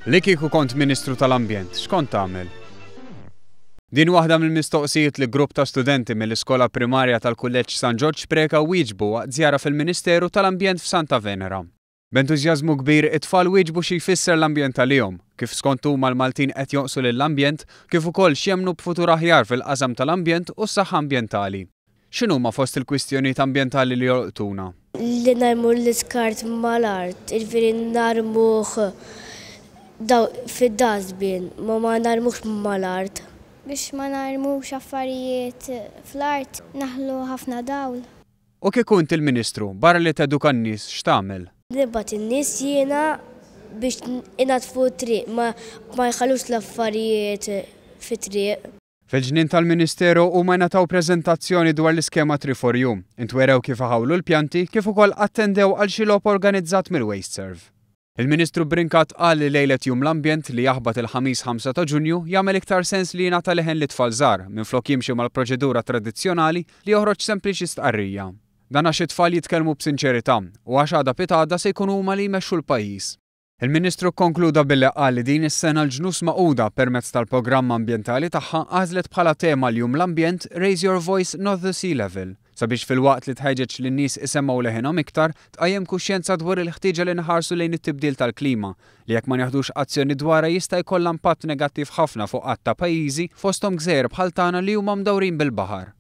Li kieku kont Ministru tal-Ambjent, x'kont tagħmel? Din waħda mill-mistoqsijiet li grupp ta' studenti mill-iskola primarja tal-Kulleġġ San Ġorġ Preca wieġbu waqt żjara fil-Ministeru tal-Ambjent f'Santa Venera. B'entużjażmu kbir it-tfal wieġbu xi jfisser l-ambjent għalihom, kif skont huma l-Maltin qed jonqsu lill-ambjent, kif ukoll x'jemmnu b'futur aħjar fil-qasam tal-ambjent u s-saħħa ambjentali. X'inhuma fost il-kwistjonijiet ambjentali li jolqtuna? Li narmu l-iskart mal-art, jiġifieri narmuh fid-dustbin, ma ma narmuhx mal-art. Biex ma narmux affarijiet fl-art, naħlu ħafna dawl. U kieku int il-Ministru, barra li teduka n-nies x'tagħmel? Nibgħat in-nies jiena biex inaddfu t-triq, ma jħallux l-affarijiet fit-triq. Fil-ġnien tal-Ministeru huma ngħataw preżentazzjoni dwar l-iskema Tree for You, intwerew kif iħawlu l-pjanti kif ukoll attendew għal xi logħob organizzat mill-WasteServ. Il-Ministru Brincat qal li lejlet Jum l-Ambjent li jaħbat il-Ħamis 5 ta' Ġunju jagħmel iktar sens li jingħata leħen lit-tfal żgħar minflok jimxi mal-proċedura tradizzjonali li joħroġ sempliċi stqarrija. Dan għax it-tfal jitkellmu b'sinċerità u għax għada pitgħada se jkunu huma li jmexxu l-pajjiż. Il-Ministru kkonkluda billi qal li din is-sena l-Ġnus Magħquda permezz tal-programm ambjentali tagħha għażlet bħala tema l-Jum l-Ambjent Raise Your Voice Not the Sea Level sabiex filwaqt li tħeġeġ lin-nies isemmgħu leħinhom iktar tqajjem kuxjenza dwar il-ħtieġa li nħarsu lejn it-tibdil tal-klima li jekk ma nieħdux azzjoni dwarha jista' jkollha impatt negattiv ħafna fuq għadd ta' pajjiżi fosthom gżejjer bħal tagħna li huma mdawrin bil-baħar.